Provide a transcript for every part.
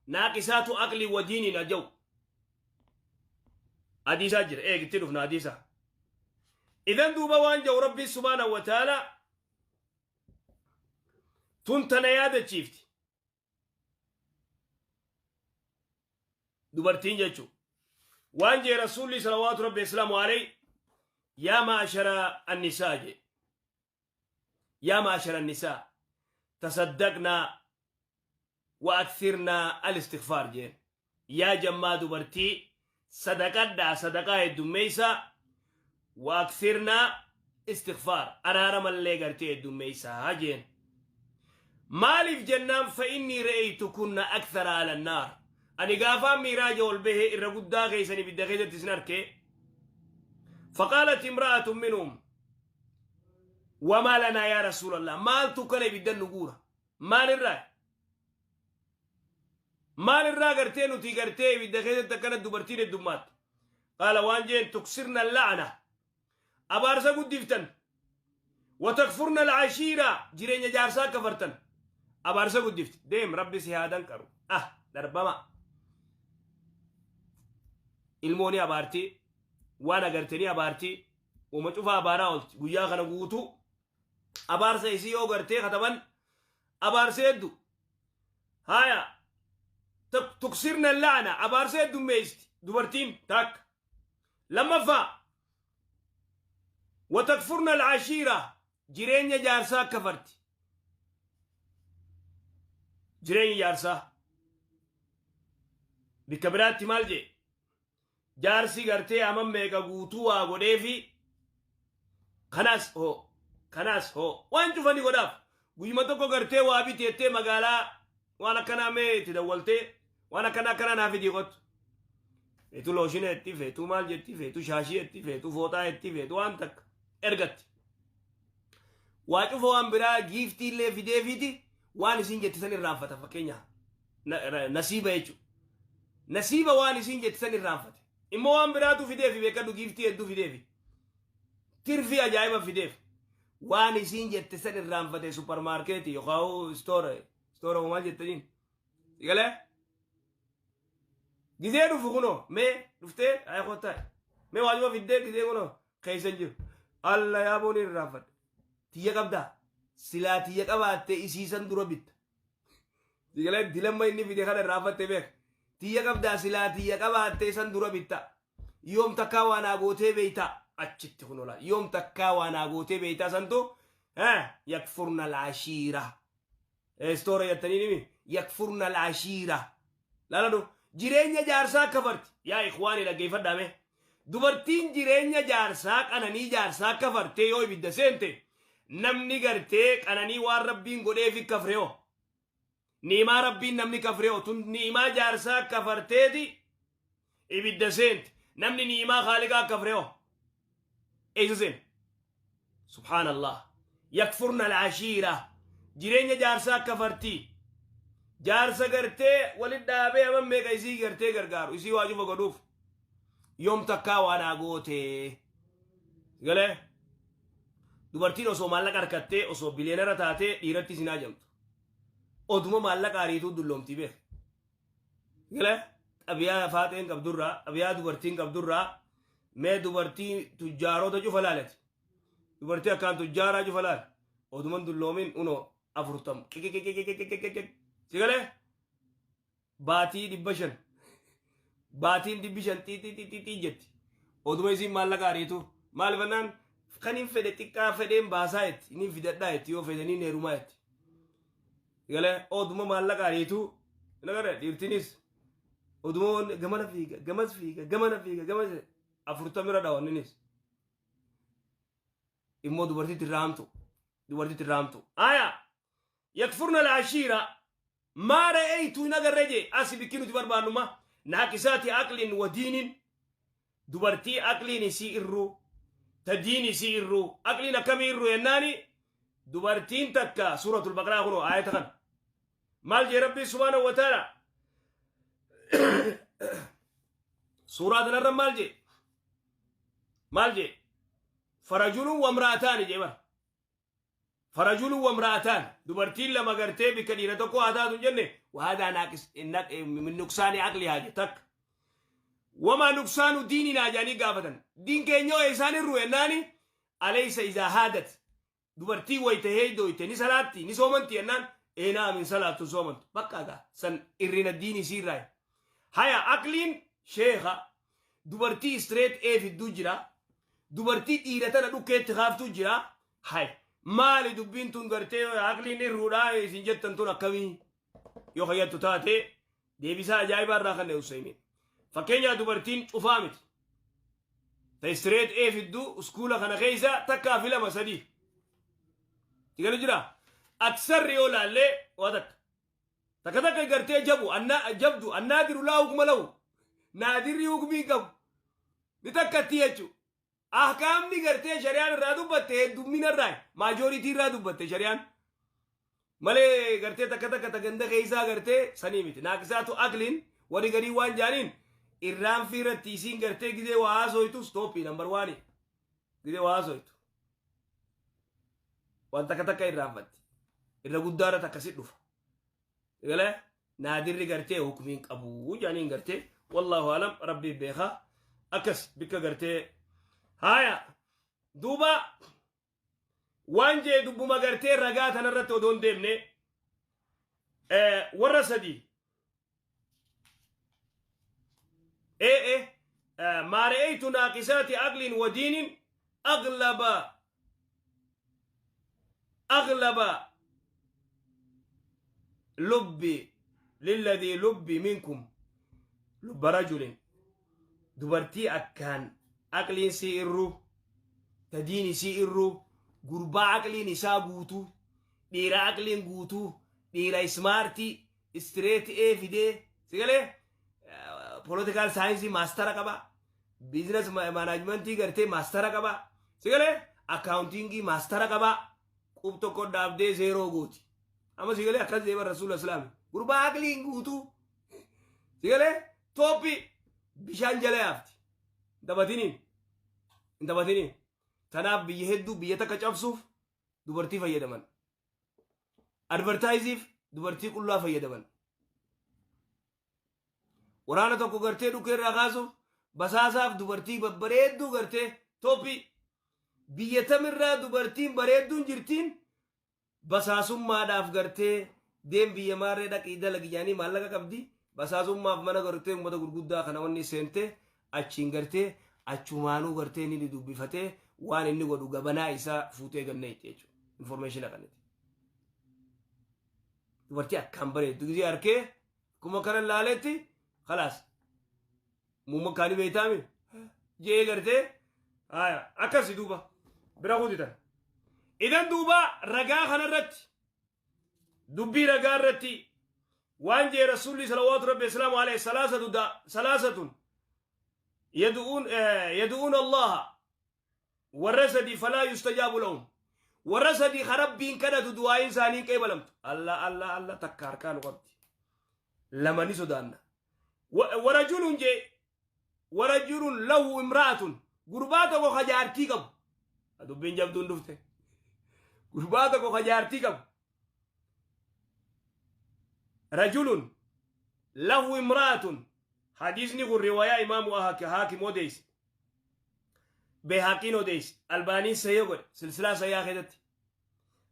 Naaqisaatu aqlii wa diiniin aja'u. Hadiisaa jira eeg itti dhufna hadiisa. Idan duuba waan ja'u Rabbiin subhaanahu wa ta'ala tun tana yaadachiifti. Dubartiin jechuun waan jee Rasuulli salawaatu Rabbi islaamu alayhi, yaa ma'ashara annisaa jee, yaa ma'ashara annisaa tasaddaqnaa wa akthirnaa al-istighfaar jeen. Yaa jammaa dubartii, sadaqadhaa, sadaqaa heddummeeysaa, wa akthirnaa istighfaar, araaramallee gartee heddummeeysaa jeen. Maaliif jennaan, fa innii ra'aytukunna akthara ala annaar, ani gaafaan miiraaja ol bahe irra guddaa keessan ibidda keessatti isin arke. Faqaalat imra'atun minhum, wamaa lanaa yaa rasuulallah? Maaltu kana ibiddan nu guura? Maalirraa, maalirraa gartee nuti gartee ibidda keessatti akkana dubartiin heddummaatti? Qaala, waan jeen, tuksirna la'ana, abaarsa guddiftan, watakfurna al'ashiira, jireenya jaarsaa kafartan. Abaarsa guddifti, deem, Rabbi si haa danqaru, ah darbama. Ilmooni abaartii, waan agartanii abaartii, uma cufaa abaaraa oolti. Guyyaa kana guutuu abaarsa isii yoo gartee kataban abaarsa heddu. Haya, tuksirna la'ana, abaarsa heddummeeysti dubartiin takka. Lammaffaa, watakfurna al'ashiira, jireenya jaarsaa kafarti. Jireenya jaarsaa bikka biraatti maal jee? Jaarsi gartee aman meeqa guutuu waa godheefi, kanaas hoo, kanaas hoo, waan cufani godhaaf. Guyyuma tokko gartee waa biteettee magaalaa waan akkanaa mee itti dawwaltee, waan akkanaa akkanaa naa fidii kottu. Feetu looshina itti, feetu maal jetti, feetu shaashii itti, feetu fooxaa itti, feetu waan takka ergatti. Waa cufa waan biraa giiftii illee fideefiiti waan isin jetti san irraanfata. Fakkeenya nasiiba jechuudha. Nasiiba waan isin jetti san irraanfate. Immoo waan biraatu fideefi, beekadhu, giiftii hedduu fideefi. Tirfii ajaa'iba fideef. Waan isiin jette san irraanfate. Supermarketii yookaan store maal jettaniin. Sigalee? Gizee dhufu kunoo mee dhuftee ayee kottaa mee waajuma fiddee, gizee kunoo keessa hin jiru. Alla yaaboon irraanfadhe. Tiyya qabdaa? Silaa tiyya qabaattee isiisan dura bitta. Sigalee dilamma inni fide kana irraanfatte beek. Tiyya qabdaa? Silaa tiyya qabaattee san dura bitta. Yoom takkaa waa naa gootee beeytaa? Achitti kun ola. Yoom takkaa waa naa gootee beeytaa santu yakfurna al-ashiira. Eestoora jettanii nimi yakfurna al-ashiira. Laaladhu, jireenya jaarsaa kafarti. Yaa ikhwaani, dhaggeeffadhaa mee. Dubartiin jireenya jaarsaa, qananii jaarsaa kafartee yoo ibidda seente, namni gartee qananii waan Rabbiin godheefi kafre hoo? Ni'imaa Rabbiin namni kafre hoo? Tun ni'imaa jaarsaa kafarteeti ibidda seente. Namni ni'imaa Khaaliqaa kafre hoo? Eessa seena? Subhaanallah. Yakfurna al-ashiira. Jireenya jaarsaa kafartii. Jaarsa gartee walit dhaabee aman meeqa isii gartee gargaaru, isii waa cufa godhuuf. Yoom takkaa waa naa gootee. Galee? Dubartiin osoo maallaqa harkattee, osoo biliyeenara taatee, dhiiratti isin haajamtu. Oduma maallaqa ariituu dulloomtii beek. Galee? Xabiyaa faaxeen qabdurraa, xabiyaa dubartiin qabdurraa, mee dubartii tujjaarota cufa laalati. Dubartii akkaan tujjaaraa cufa laal. Oduman dulloomin unoo 40. Qiqiqiqiqiqiqiqiq. Si galee? Baatii 500. Baatiin 500 xiixii jetti. Oduma isiin maallaqa ariitu. Maal fannaan kan hin fedhe xiqqaa fedheen baasaa jetti. Inni fidadhaa jetti, yoo fedhanii heerumaa jetti. Galee oduma maallaqa ariitu. Nagara dhiirtinis oduma gamana fiiga, gamas fiiga, gamana fiiga, gamas afurtamira dhawanninis. Immoo dubartiitti irraa hamtu. Dubartiitti irraa hamtu. Aya! Yakfurna al-ashiira. Maa ra'aytu, hin agarre jee asi bikki nuti barbaannuma naaqisaati aqlin wa diinin. Dubartii aqliin isii irruu, ta diin isii irruu. Aqliin akkamii irruu jennaani, dubartiin takka suuratul Baqaraa kunoo aayata kana maal jee Rabbii subhaanahu wa ta'ala suuraa tanarra maal jee? Maal jee? Farajulun wamra'ataani jee bara. Farajulun wamra'ataan, dubartiin lama gartee bikka dhiira tokko haa taatu hin jenne. وهذا ناقص من نقصان عقلها je takka. وما نقصان ديننا jaanii gaafatan. Diin keenyoo isaan irru jennaani, أليس إذا حاضت, dubartii wayte heeydoyte ni salaatti, ni soomanti jennaan, eenaa min salaattu soomantu bakka gaa san irrina diini isiirraa. Haya, aqliin sheeka dubartii straight A fidduu jira, dubartii dhiira tana dhukkeetti kaaftuu jira. Hay, maali dubbiin tun gartee aqliin irruudhaa isin jettan tun akkamii yoo fayyadtu taate? Deebisaa ajaa'ibaa irraa kan Usaymiin. Fakkeenyaa dubartiin cufaa miti ta straight A fidduu uskuula kana keessa takkaa fi lama sadii tigalu jira. Aksarri yoo laallee waa takka takka takka gartee jabu anna jabdu. النادر لا حكم له, naadirri hukmii qabu ni takkatti jechu. Ahkaamni gartee shari'aan irraa dubbatte heddummina irraa, majority irraa dubbatte shari'aan malee gartee takka takka ta ganda keessaa gartee sanii miti. ناقصات عقل warri garii waan jaaniin irraan fiiratti isiin gartee gizee waa haasoytu stop number one, gizee waa haasoytu waan takka takka irraanfatti, irra guddaarra takkasit dhufa galee naadirri gartee hukumiin qabu jaaniin gartee. والله أعلم, rabbii beekaa. Akkas bikka gartee. Haya, duuba waan jee dubbuma gartee ragaa tanarratti odoon deemne, warra sadii ee ما رأيت ناقصات عقل ودين أغلب لب للذي لب منكم لب رجل. Dubartii akkaan aqliin sii irru, ta diin isii irru, gurbaa aqliin isaa guutuu, dhiira aqliin guutuu, dhiira smart, straight A fidee sigalee political science master qaba, business management gartee master qaba, sigalee accounting master qaba, qub tokko dhaabdee zero gooti. Amma sigalee akkas deema rasuula islaami. Gurbaa aqliin guutuu sigalee top bishaan jala yaafti. Hin taphatiniin, hin taphatiniin. Tanaaf biyya hedduu biyya takka cabsuuf dubartii fayyadaman, advertise iif dubartii qullaa fayyadaman, waraana tokko gartee dhukkee irraa kaasuuf, basaasaaf dubartii babbareedduu gartee top. Biyya tamirraa dubartiin bareedduun jirtiin basaasummaadhaaf gartee deem biyya maarree dhaqii dalagi jaanii maallaqa qabdi. Basaasummaaf mana gartee uummata gurguddaa kana wanni seente achiin gartee achumaanuu gartee ni dubbifatee waan inni godhu gabanaa isaa fuutee ganna jechuudha. Information kanatti. Dubartii akkaan bareeddu gisee harkee akkuma kana laaletti خلاص muumma kaanii beeytaami jee gartee haya akkasi duuba bira kutitan. Idan duuba ragaa kanarratti, dubbii ragaa irratti waan jee rasuulli صلوات ربي وسلامه عليه: ثلاثة يدعون الله, warra sadi, فلا يستجاب لهم, warra sadi rabbiin kadhatu du'aayin isaanii qeebalamtu. Allah, Allah, Allah, takka harkaa nu qabdi, lama ni sodaanna. ورجل jee ورجل له امرأة, gurbaa tokko ka jaartii qabu. Dubbiin jabduun dhufte. Gurbaa tokko ka jaartii qabu, رجل له امرأة. Hadiisni kun riwaayaa imaamu Haakim odeeyse, Beehaqiin odeeyse, Albaaniin sayyoo godhe silsilaa sayyaa keessatti,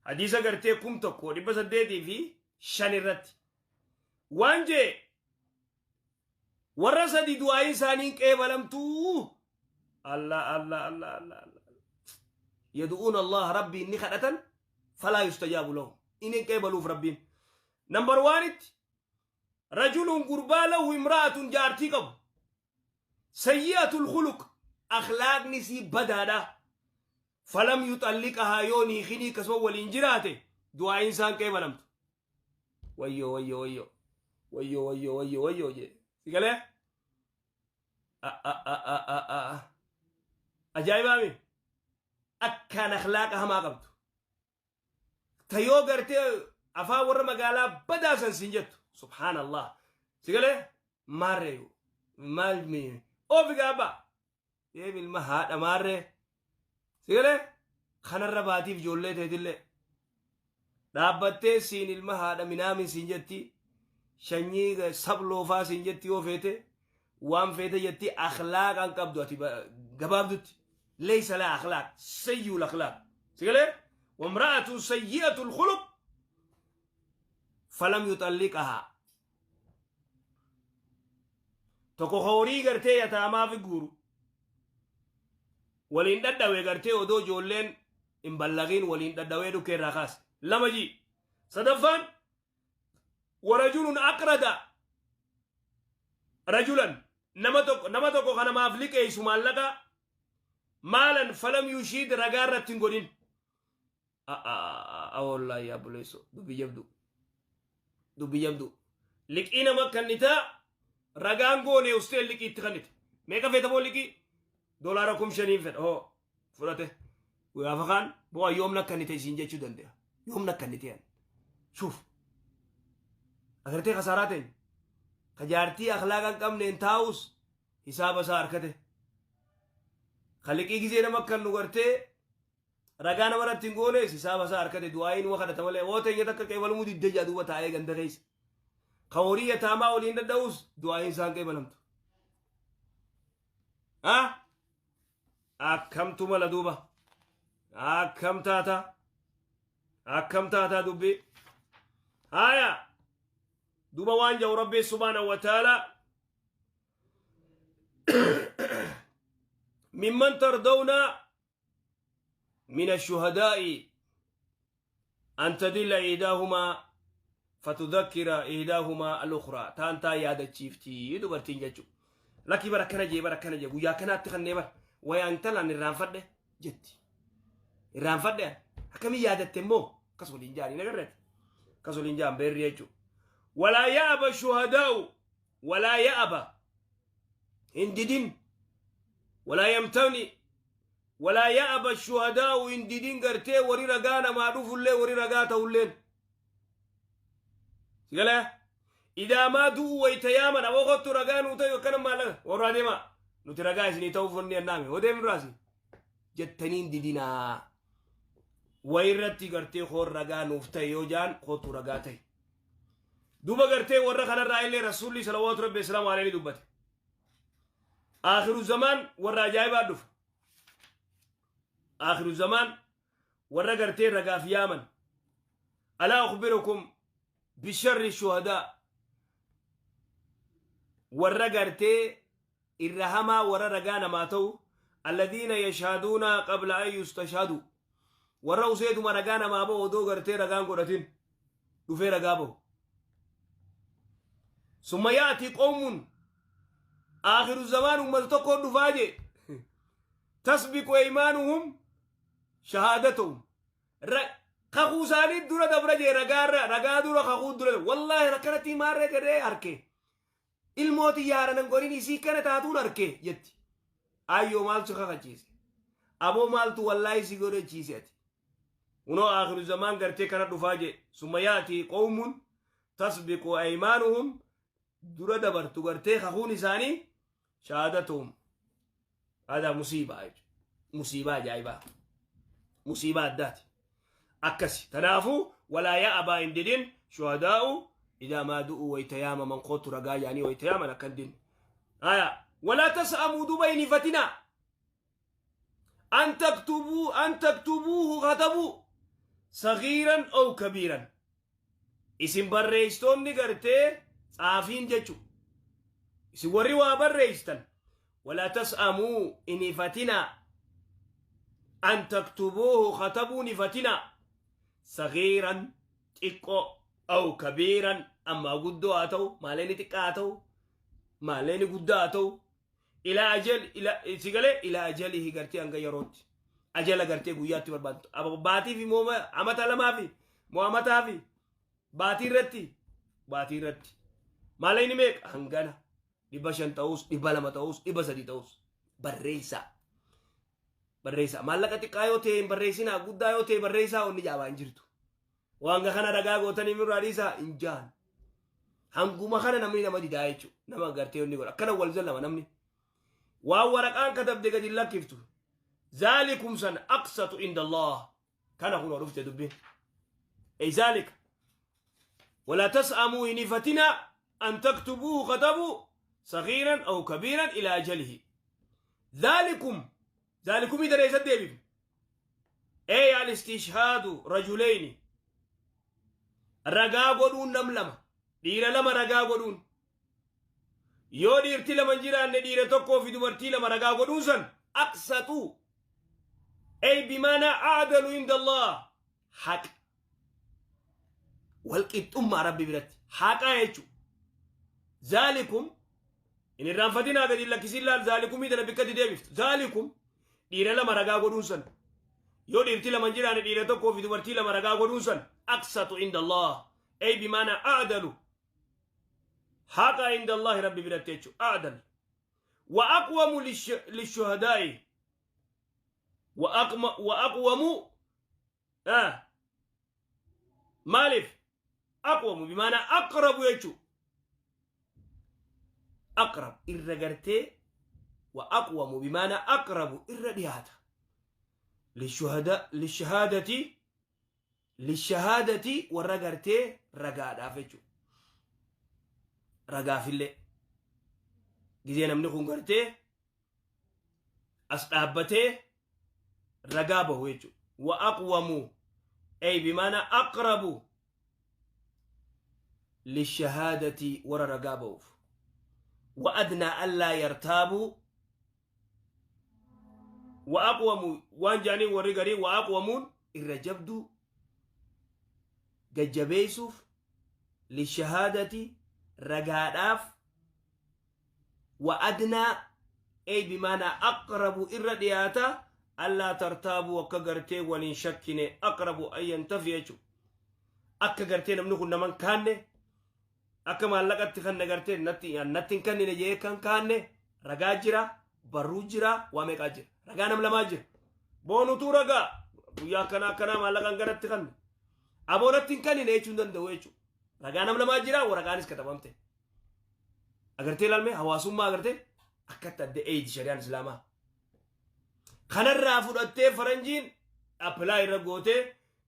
hadiisa gartee 1805 irratti. Waan jee warra sadi du'aayin isaanii qeebalamtuu. Allah, Allah, Allah, Allah, Allah. يدعون الله, rabbii inni kadhatan, فلا يستجاب لهم, inni qeebaluuf rabbiin. Number one itti رجل, gurbaa, له امرأة, jaartii qabu, سيئة الخلق, akhlaaqni sii badaadha, فلم يطلقها, yoo niikinii kasuma waliin jiraate du'aayin isaan qeebalamtu. Wayyo, wayyo, wayyo, wayyo, wayyo, wayyo, wayyo jee si galee. Ajaa'ibaami akkaan akhlaaqa hamaa qabdu ta yoo gartee afaan warra magaalaa badaasan siin jettu. Subhaan Allah, si galee maarree maal ofi gaabba deem ilma haadha maarree si galee kanarra baatiif ijoollee teetillee dhaabbattee siin ilma haadha minaamin siin jetti. Shanyii sabloofaa siin jetti yoo feete waan feete jetti akhlaaqaan qabdu ati gabaabdutti. Laysa laa akhlaaq sayyul akhlaaq. Sigalee wamra'atun sayyi'atul khuluq falam yuxalliqahaa. Tokko horii gartee yataamaa fi guuru. Waliin dhadhawe gartee odoo ijoolleen hin ballaqiin waliin dhadhawee dhukkee irraa kaase. Lama ji. Sadaffaan warajulun aqrada rajulan nama tokko kan namaaf liqeessu maallaqa maalan falam yushiid ragaa irratti hin godhin. Wallaahi yaa buleesso, dubbii jabdu, dubbii jabdu. Liqii nama kannitaa ragaan goone ustee liqii itti kannite. Meeqa feeta moo liqii? Doolaara 5,000n fedha. Hoo, fudhate. Gaafa kaan bu'aa yoomna kannite isiin jechuu danda'a. Yoomna kannite yan. Shuuf. Agartee kasaaraa ta'e. Ka jaartii akhlaaqa hin qabneen taa'us hisaaba isaa harkate. Ka liqii gizee nama kan nu gartee ragaa nama irratti hin goones hisaaba isaa harkate. Du'aa'iin waa kadhata malee hoo teenya takka qeebalumuu diddee jaa duuba taa'ee ganda keessa. Ka horii yataamaa waliin dadha'us du'aa'iin isaan qeebalamtu. Ha? Akkamtu mala duuba? Akkam taata? Akkam taataa dubbii? Haya. Duuba waan jedhu Rabbi subhaanahu wa ta'ala: ممن ترضون من الشهداء أن تضل إحداهما فتذكر إحداهما الأخرى. تانتا yaadachiifti dubartiin jechuudha. Lakkii, bara akkana jee, bara akkana jee, guyyaa akkanaatti kannee bara wayaan intalaan irraanfadhe jetti. Irraanfadhe akkamii yaadatte immoo akkas waliin jaanii nagarreeti. Akkas waliin jaan beerri jechuudha. ولا يأب الشهداء ولا يأب hin didin ولا يمتنع ولا يأب الشهداء hin didin gartee warri ragaa namaa dhufullee warri ragaa ta'ulleen. Sigalee إذا ما دعوا wayta yaaman aboo kottu ragaa nuu ta'u akkana maallaqa warraa deemaa nuti ragaa isinii ta'uuf wanni annaame hoo deemu duraasi jettaniin didinaa. Wayirratti gartee hoon ragaa nuuf ta'e yoo jaan kottu ragaa ta'e. Duuba gartee warra kanarraa illee rasuulli salawaatu rabbi islaamu alayhi dubbate. Akhiru zamaan warra ajaa'ibaa dhufa. Akhiru zamaan warra gartee ragaaf yaaman. ألا أخبركم بشر الشهداء warra gartee irra hamaa warra ragaa namaa ta'u الذين يشهدون قبل أن يستشهدوا warra useetuma ragaa namaa ba'u odoo gartee ragaan godhatin dhufee ragaa ba'u. ثم يأتي قوم آخر الزمان ummata tokko dhufaa jee تسبق أيمانهم شهادتهم kakuu isaanii dura dabra jee ragaarra ragaa dura kakuu dura. Wallaahi akkanatti maarree gadhee harke ilmooti yaaranan godhin isii kana taatuun harke jetti. Ayyoo, maaltu kakachiise aboo? Maaltu wallaahi si godhachiise ati? Unoo آخر الزمان gartee kana dhufaa jee. ثم يأتي قوم تسبق أيمانهم dura dabartu gartee kakuun isaanii شهادتهم. هذا musiibaa jechuudha. Musiibaa ajaa'ibaa, musiibaa addaati akkasi. Tanaafuu ولا يأب hin didin الشهداء إذا ما دعوا wayta yaamaman kootu ragaa yaanii wayta yaaman akkan din. Haya, ولا تسأموا duba hin hifatinaa أن تكتبوا أن تكتبوه katabuu صغيرا أو كبيرا isin barreessitoonni gartee xaafiin jechu isin warri waa barreessitan ولا تسأموا hin hifatinaa أن تكتبوه katabuu hin hifatinaa صغيرا xiqqoo أو كبيرا ammaa guddoo haa ta'u maaleeni xiqqaa haa ta'u maaleeni guddaa haa ta'u إلى أجل إلى sigalee إلى أجله gartee hanga yerootti ajala gartee guyyaatti barbaaddu baatii fi moo amata lamaa fi moo amataa fi baatii irratti maallaqni meeqa hangana 500 ta'us 200 ta'us 300 ta'us barreessaa, barreessaa. Maallaqa xiqqaa yoo ta'e hin barreessinaa, guddaa yoo ta'e barreessaa. Onni jaabaa hin jirtu waan kana ragaa gootanii irraa dhiisaa hin jaan. Hanguma kana namni nama didaa jechuudha. Nama gartee inni godha akkana wal zallama. Namni waan waraqaan katabde gadi hin lakkiftu. ذلكم san أقسط عند الله kana kunoo dhufte dubbiin ey ذلك. Walaa tas'amuu hin hifatinaa an taktubuuhu katabuu sagiiran aw kabiiran ilaa ajalihi. Dhaalikum dhaalikumii tana eessatti deebifne? Ee al-istishhaadu rajuleyni ragaa godhuun nam lama dhiira lama ragaa godhuun yoo dhiirti lama hin jiraanne dhiira tokkoo fi dubartii lama ragaa godhuun san aqsaxu ay bimaanaa a'dalu inda Allah haqa walqixxummaa rabbi biratti haqa jechuudha. Zaalikum hin irraanfatinaa gadi hin lakkisiin laal zaalikumii tana bikkatti deebiftu. Zaalikum dhiira lama ragaa godhuun san yoo dhiirti lama hin jiraanne dhiira tokkoo fi dubartii lama ragaa godhuun san aqsatu inda Allah ay bimaana a'dalu haqa inda Allah rabbi biratti jechuudha a'dal wa aqwamu lishuhadaa'i wa aqwamu Maaliif aqwamu bimaanaa aqrabu jechuu aqrab irra gartee wa aqwamu bimaanaa aqrabu irra dhiyaata lishuhada lishahaadati lishahaadati warra gartee ragaadhaaf jechuu ragaafillee gizee namni kun gartee as dhaabbatee ragaa bahu jechuudha. Wa aqwamu ay bimaana aqrabu lishahaadati warra ragaa bahuuf. Wa adnaa allaa yartaabuu wa aqwamu waan jaaniin warri garii wa aqwamuun irra jabduu gajjabeessuuf lishahaadati ragaadhaaf wa adnaa ay bimaanaa aqrabu irra dhiyaata allaa tartaabuu akka gartee waliin shakkine aqrabu an yantafi jechu akka gartee namni kun naman kaanne akka maallaqatti kanne gartee natti natti hin kannine jee kan kaanne ragaa jira barruu jira waa meeqaa jira ragaa nam lamaa jira boonutuu ragaa guyyaa akkanaa akkanaa maallaqan garatti kanne aboo natti hin kannine jechuu hin danda'u jechuudha ragaa nam lamaa jira waraqaanis katabamte. Agartee ilaalme hawaasummaa agartee akkatti adda eeydi shari'aan islaamaa. Kanarraa fudhattee faranjiin appilaa irra gootee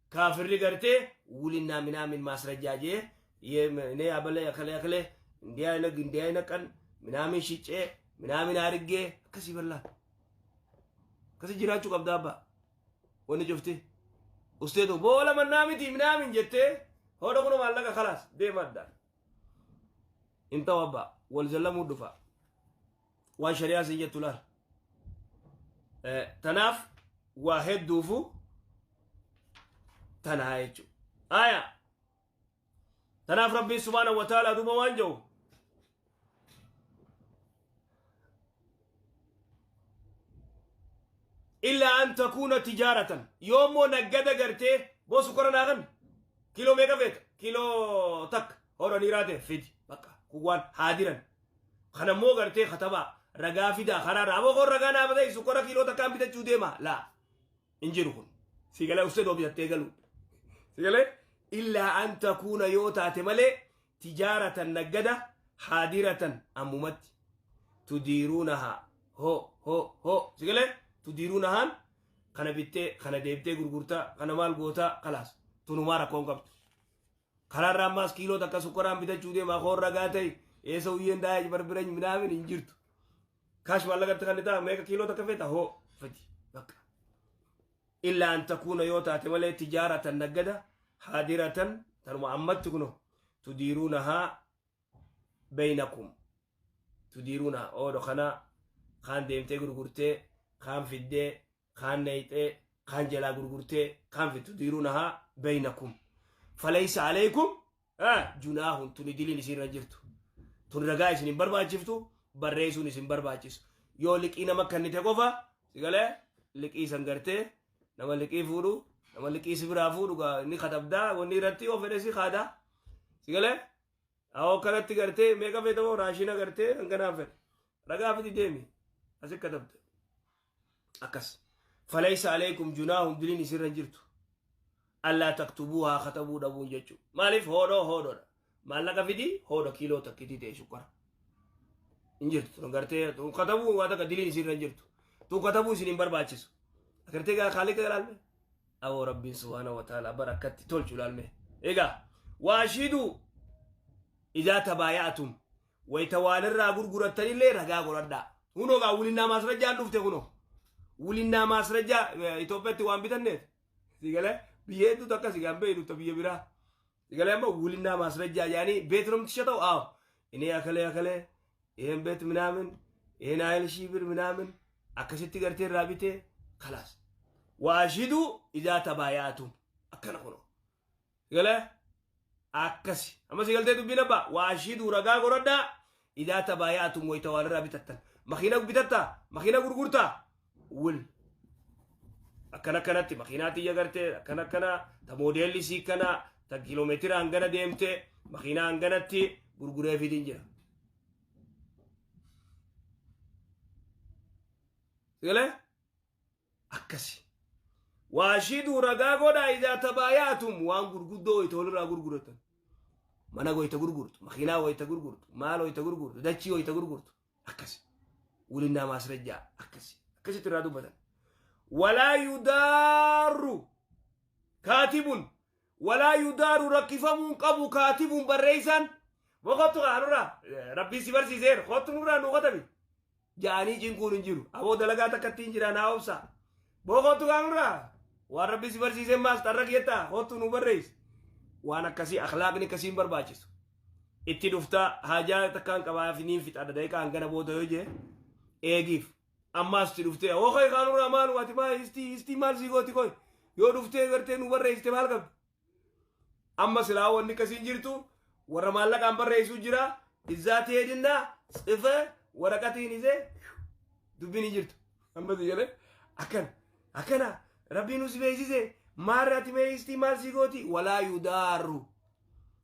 kaafirri gartee wulinnaa minaamin maasrajjaa jee yee abalee akalee akalee indiyaa ina gindiyaa ina qan minaamin shiccee minaamin aariggee akkasii bal'aa. Akkasii jiraachuu qabda abbaa. Wanni cufti. Usteetu boola mannaa miti minaamin jettee hooda kun maallaqa kalaas deema addaan. Hin ta'u abbaa wal zallamuu dhufa waan shari'aa siin jettu laal tanaaf waa hedduufu tanaa jechuudha aya tanaaf rabbiin subhaanahu wa ta'ala duuba waan jedhu illaa an takuuna tijaaratan yoommoo naggada gartee boo sukkara naa kan kiiloo meeqa feeta kiiloo takka hoora niiraa ta'e fidi bakka kun waan haadiran kanammoo gartee katabaa ragaa fidaa karaarraa aboo koon ragaa naa batee sukkara kiiloo takkaan bitachuu deema laa hin jiru kun si galee uffee doo bitattee galuu si galee illaa an takuuna yoo taate malee tijaaratan naggada haadiratan ammumatti tudiiruunahaa ho ho ho si galee tudiiruunahaan kana bittee kana deebitee gurgurtaa kana maal gootaa kalaas tunumaa rakkoon qabdu karaarraa ammaas kiiloo takka sukkaraan bitachuu deemaa koon ragaa ta'e eessa uyyeen daa'ee barbirany minaamin hin jirtu kaash maallaqatti kan ta'a meeqa kiiloo takka feeta hoo fidi bakka illaa an takuuna yoo taate malee tijaaratan naggada haadiratan tanuma ammatti kuno tudiiruunahaa beynakum tudiiruunahaa oodho kana kaan deemtee gurgurtee kaan fiddee kaan nayxee kaan jalaa gurgurtee kaan fiddu tudiiruunahaa beynakum faleysa aleykum junaahun tuni diliin isin irra jirtu tun ragaa isin hin barbaachiftu barreessuun isin barbaachisu yoo liqii nama kennite qofa sigalee liqii san gartee nama liqii fuudhu nama liqii si biraa fuudhu gaa inni katabdaa wanni irratti yoo fedhe si kaadaa sigalee awoo kanatti gartee meeqa feeta moo raashina gartee hanganaa fedhe ragaa fidi deemi asi katabda akkas falaysa aleykum junaahun diliin isirra hin jirtu allaa taktubuuhaa katabuu dhabuun jechuu maaliif hoodhoo hoodhoodha maallaqa fidi hoodha kiiloo takkitii ta'e shukkara hin jirtu tun gartee tun katabuu waa takka diliin isirra hin jirtu tun katabuu isin hin barbaachisu agartee gaa kaaliqa ilaalme awoo rabbiin subhaana wa ta'ala bara akkatti tolchu ilaalme egaa waashiduu Idaa tabaaya'atum wayta waalirraa gurgurattanillee ragaa godhadhaa. Hunoo gaa wulinnaa maasrajjaan dhufte kunoo. Wulinnaa maasrajjaa Itoophiyaatti waan bitanneef. Sigalee biyya hedduutu akkas gaan beeynu biyya biraa. Sigalee amma wulinnaa maasrajjaa jedhanii ቤት ነው የምትሸጠው? አዎ እኔ አከሌ አከሌ ይሄን ቤት ምናምን ይሄን አይል ሺህ ብር ምናምን akkasitti gartee irraa bitee خلاص. وأشهدوا إذا تبايعتم akkana kunoo. Sigalee akkasi amma sigaltee dubbiin abbaa وأشهدوا ragaa godhadhaa إذا تبايعتم wayta walirraa bitattan. Makiina bitattaa, makiina gurgurtaa, wul akkana akkanatti makiinaa tiyya gartee akkana akkana ta moodeelli sii kana ta kiiloomeetira hangana deemte makiinaa hanganatti gurguree fidin jira. Sigalee akkasi. وأشهدوا ragaa godhaa إذا تبايعتم waan gurguddoo wayita walirraa gurguratan. Mana wayita gurgurtu, makiinaa wayita gurgurtu, maal wayita gurgurtu, dachii wayita gurgurtu. Akkasi. ውልና ማስረጃ akkasi. Akkasitti irraa dubbatan. ولا يضار كاتب ولا يضار rakkifamuun qabu كاتب barreessaan boqottu kaanurraa rabbii si barsiiseera kottu nurraa nu katabi ja'anii cinquun hin jiru. Aboo dalagaa takkatti hin jira naa obsa. Boqottu kaanurraa waan rabbii si barsiiseen maas xarra keettaa kottu nu barreessi. Waan akkasii akhlaaqni akkasii hin barbaachisu. Itti dhuftaa haajaa takkaan qabaaf niin fixa daqiiqaa hangana booda yoo jee eegiif. Ammaas itti dhuftee oo koy kaanurraa maal ati maa istii istii maal sii gooti koy yoo dhuftee gartee nu barreessite maal qabdi. Amma silaa wanni akkasiin jirtu warra maallaqaan barreessuu jira izaa teedinnaa tsife waraqatiin isee dubbiin hin jirtu. Amma si jedhee akkana akkana rabbiin nu si beeksise maarri ati mee istii maal sii gooti. ولا يضار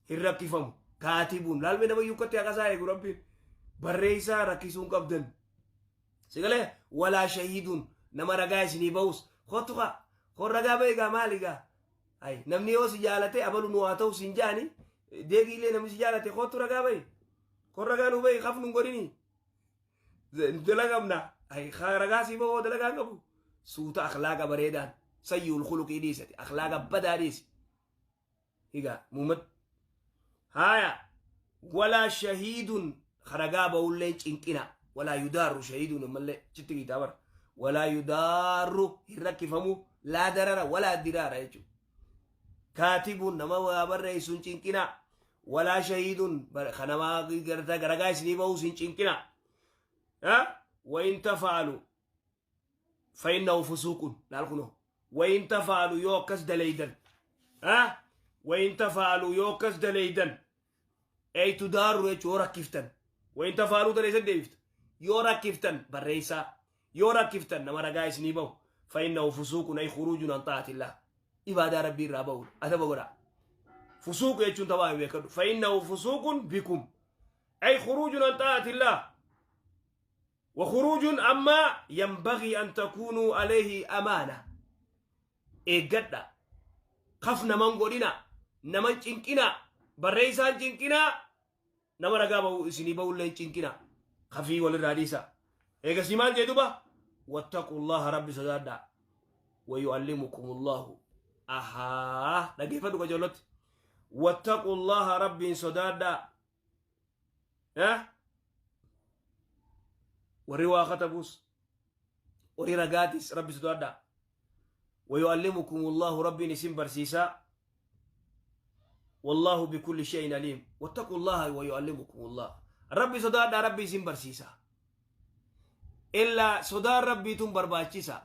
hin rakkifamu كاتب laalmee nama yukkatti haqasaa eegu rabbiin barreessaa rakkisuun qabdan. Sigalee ولا شهيد nama ragaa isinii bahus kottu kaa kon ragaa bahi gaa maali gaa ay namni yoo si jaalate abalu nu haa ta'u siin jaani deegiilee namni si jaalate kottu ragaa bahi kon ragaa nu bahi kaf nun godhini dalagamna ay ragaa sii bahoo dalagaa hin qabu suuta akhlaaqa bareedaan سيء الخلق dhiisati akhlaaqa badaa dhiisi higaa muumad haya ولا شهيد ragaa bahulleen cinqina. ولا يضار شهيد ammallee chitti kitaaba ولا يضار hin rakkifamu لا ضرر ولا ضرار jechuudha. كاتب nama waa barreessuun cinqina ولا شهيد kanamaa ragaa isinii bahus hin cinqina. وإن تفعلوا فإنه فسوق laal kunoo وإن تفعلوا yoo akkas daleydan وإن تفعلوا yoo akkas daleydan أي تضاروا jechuu yoo rakkiftan وإن تفعلوا daleysan deebiftu yoo rakkiftan barreessaa yoo rakkiftan nama ragaa isinii bahu فإنه فسوق أي خروج عن طاعة الله ibaadaa rabbii irraa bahu adaba godha. فسوق jechuun tabaa beekadhu فإنه فسوق بكم أي خروج عن طاعة الله وخروج عما ينبغي أن تكونوا عليه أمانة. Eeggadha kaf naman godhina naman cinqina barreessaan cinqina nama ragaa bahu isinii bahullee hin cinqina kafii walirraa dhiisa. Eegasii maal jee duba? واتقوا الله rabbi sodaadhaa ويعلمكم الله. Ahaa dhageeffadhu qajeellotti. واتقوا الله rabbiin sodaadhaa. Warri waa katabuus warri ragaatis rabbi sodaadhaa ويعلمكم الله rabbiin isin barsiisaa والله بكل شيء عليم. واتقوا الله ويعلمكم الله rabbi sodaadhaa rabbi isin barsiisaa. Illaa sodaan rabbiitun barbaachisaa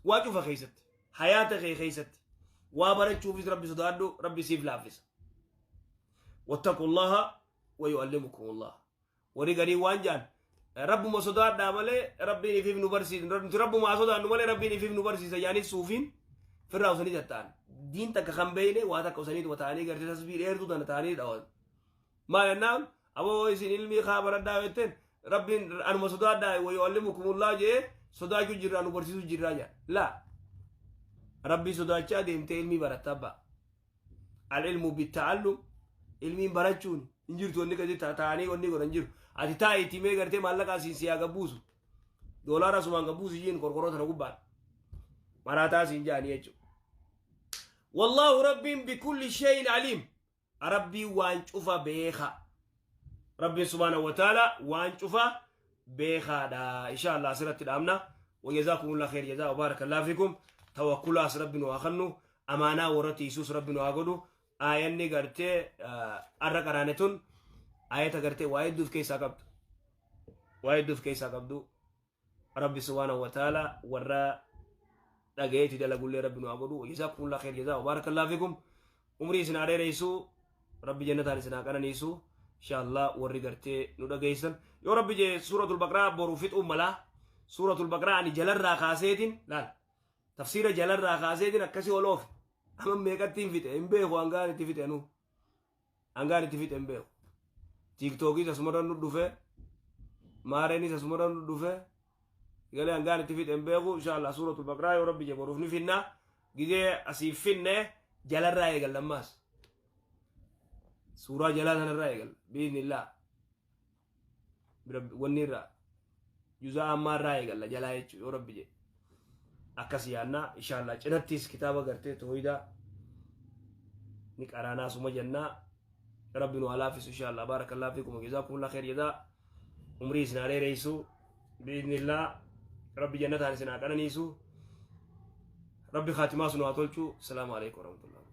waa cufa keeysatti hayaata kee keeysatti waa barachuufis rabbi sodaadhu rabbi siif laaffisa. واتقوا الله ويعلمكم الله. Warri garii waan jaan rabbuma sodaadhaa malee rabbiin ifiif nu barsiisa nuti rabbuma sodaannu malee rabbiin ifiif nu barsiisa yaani suufiin firraa usanii tatta'an diin takka kan beeyne waa takka usanii ta'anii gartee tasbii dheertuu tana ta'anii dhawan maal jennaan aboo isin ilmii kaa baradhaa jetteen rabbiin anuma sodaadhaa ويعلمكم الله jee sodaachuu jirraa nu barsiisuu jirraa jaa laa rabbii sodaachaa deemtee ilmii baratta abbaa. العلم بالتعلم ilmiin barachuun hin jirtu wanni gadi ta'anii wanni godhan jiru ati taa'itti mee gartee maallaqa asiin siyaa gabbuusu doolaara asumaan gabbuusu jiin qorqorroo tana gubbaan maraataa asiin jaanii jechuudha. والله rabbiin بكل شيء عليم rabbii waan cufa beeka. Rabbiin subhaanahu wa ta'ala waan cufa beekaadha. Insha Allah asirratti dhaabna. Wajazaakumullah khair jazaa wa barakallahu fikum. Tawakkulaas Rabbi nu haa kennu. Amaanaa warra tiisuus Rabbi nu haa godhu. Aayanni gartee arra qaraane tun ayata gartee waa hedduu of keessaa qabdu. Waa hedduu of keessaa qabdu. Rabbi subhaanahu wa ta'ala warra dhagayeeti dalagullee Rabbi nu haa godhu. Wajazaakumullah khair jazaa wa barakallahu fikum. Umrii isin haa dheeressu. Rabbi jannataan isin haa qananiisu. Insha Allah warri gartee nu dhageessan. Yoo Rabbi jee, Suuratul Baqraa boru fixuu malaa. Suuratul Baqraa ani jalarraa kaaseetiin laal. Tafsiira jalarraa kaaseetiin akkasii ol oofe. Amma meeqatti hin fixe hin beeku, hangaan itti fixe nu. Hangaan itti fixe hin beeku. TikTokiis asumarra nu dhufe. Maareenis asumarra nu dhufe. Galee hangaan itti fixe hin beeku. Insha Allah Suuratul Baqraa yoo Rabbi jee boruuf ni finna. Gizee asiif finne jalarraa eegalla ammaas. Suuraa jalaa sanarraa eegalla. Biiznillaa. Wanni irraa juzaa ammaa irraa eegalla jalaa jechuudha yoo Rabbi jedhe. Akkas yaannaa inshallah. Cinattis kitaaba gartee tooyidaa ni qaraanaa suma jennaa. Rabbi nu haa laaffisu inshallah. Barakallahu fiikum, jazaakumullah khair jazaa. Umrii isin haa dheeressu biiznillaa. Rabbi jannataan isin haa qananiisu. Rabbi khaatimaa sun haa tolchu. Salaamu alaikum warahmatullahi.